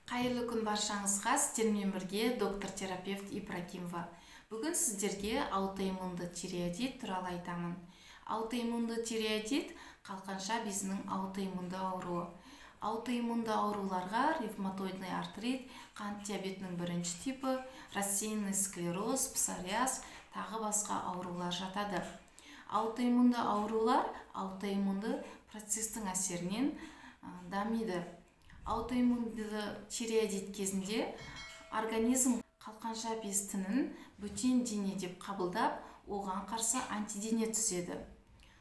Қайырлы күн баршаңызға, сіздермен бірге доктор-терапевт Ибрагимова. Бүгін сіздерге аутоиммунды тиреоидит туралы айтамын. Аутоиммунды тиреоидит қалқанша безінің аутоиммунды ауруы. Аутоиммунды ауруларға ревматоидный артрит, қант диабетінің бірінші типі, рассеянный склероз, псориаз, тағы басқа аурулар жатады. Аутоиммунды аурулар аутоиммунды процестің әсерінен дамиды. Аутоиммунды тиреоидит кезінде организм қалқанша без тінін бөтен дене деп қабылдап, оған қарсы антидене түзеді.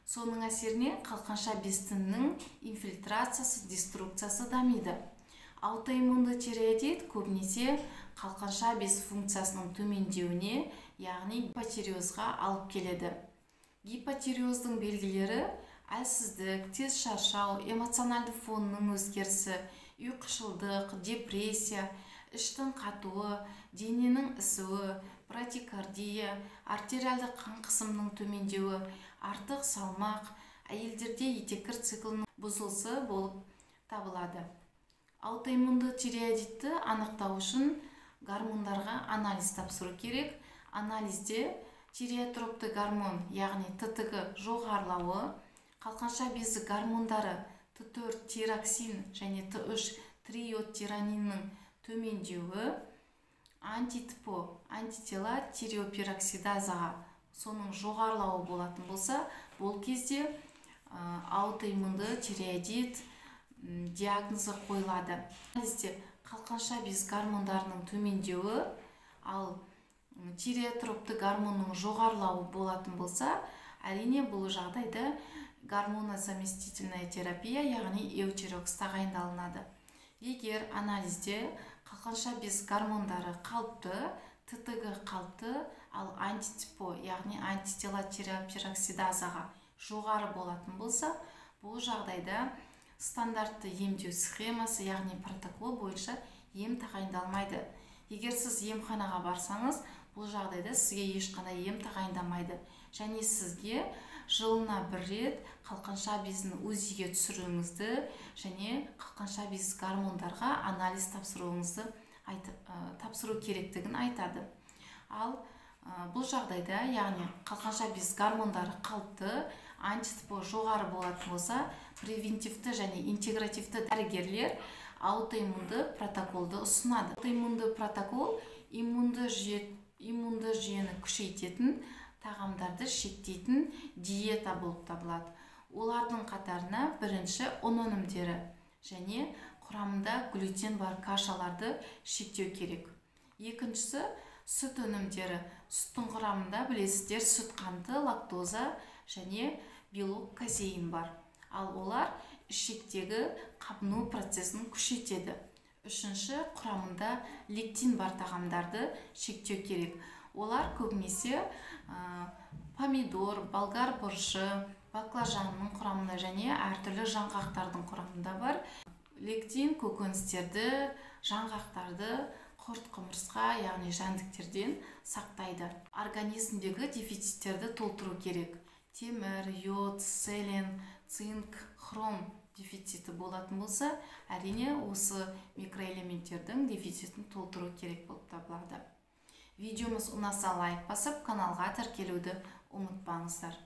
Соның әсерінен қалқанша без тінінің инфильтрациясы, деструкциясы дамиды. Аутоиммунды тиреоидит көбінесе қалқанша без функциясының төмендеуіне, яғни гипотиреозға алып келеді. Гипотиреоздың белгілері әлсіздік, тез шаршау, эмоционалды фонның өзгерісі, ұйқышылдық, депрессия, іштің қатуы, дененің ісуі, брадикардия, артериалды қан қысымының төмендеуі, артық салмақ, әйелдерде етеккір циклінің бұзылысы болып табылады. Аутоиммунды тиреоидитті анықтау үшін гормондарға анализ тапсыру керек. Анализде тиреотропты гормон, яғни ТТГ жоғарылауы, қалқанша безі гормондары Т4 тироксин және Т3 триодтирониннің төмендеуі, антитпо, антитела тиреопероксидазаға соның жоғарылауы болатын болса, бұл кезде аутоиммунды тиреоидит диагнозы қойылады. Анализде қалқанша без гормондарының төмендеуі, ал тиреотропты гормонның жоғарылауы болатын болса, әрине бұл жағдайда гормонозаместительная терапия, яғни эутирокс тағайындалынады. Егер анализде қалқанша без гормондары қалыпты, ТТГ қалыпты, ал антитипо, яғни антитела тиреопероксидазаға жоғары болатын болса, бұл жағдайда стандартты емдеу схемасы, яғни протокол бойынша ем тағайындалмайды. Егер сіз емханаға барсаңыз, бұл жағдайда сізге ешқандай ем тағайындамайды. Және сізге жылына бір рет қалқанша безін УЗИ-ге түсіруіңізді және қалқанша без гормондарға анализ тапсыруыңызды тапсыру керектігін айтады. Ал бұл жағдайда, яғни қалқанша без гормондары қалыпты, антитипо жоғары болатын болса, превентивті және интегративті дәрігерлер аутоиммунды протоколды ұсынады. Аутоиммунды протокол иммунды жүйені күшейтетін тағамдарды шектейтін диета болып табылады. Олардың қатарына бірінші ұн өнімдері және құрамында глютен бар кашаларды шектеу керек. Екіншісі сүт өнімдері. Сүттің құрамында білесіздер сүт қанты, лактоза және белок казеин бар. Ал олар ішектегі қабыну процесін күшейтеді. Үшінші, құрамында лектин бар тағамдарды шектеу керек. Олар көбінесе помидор, болгар бұрышы, баклажанның құрамында және әртүрлі жаңғақтардың құрамында бар. Лектин көкөністерді, жаңғақтарды құрт құмырсқа, яғни жәндіктерден сақтайды. Организмдегі дефициттерді толтыру керек. Темір, йод, селен, цинк, хром дефициті болатын болса, әрине осы микроэлементтердің дефицитін толтыру керек болып табылады. Видеомыз ұнаса лайк басып, каналға тіркелуді ұмытпаңыздар.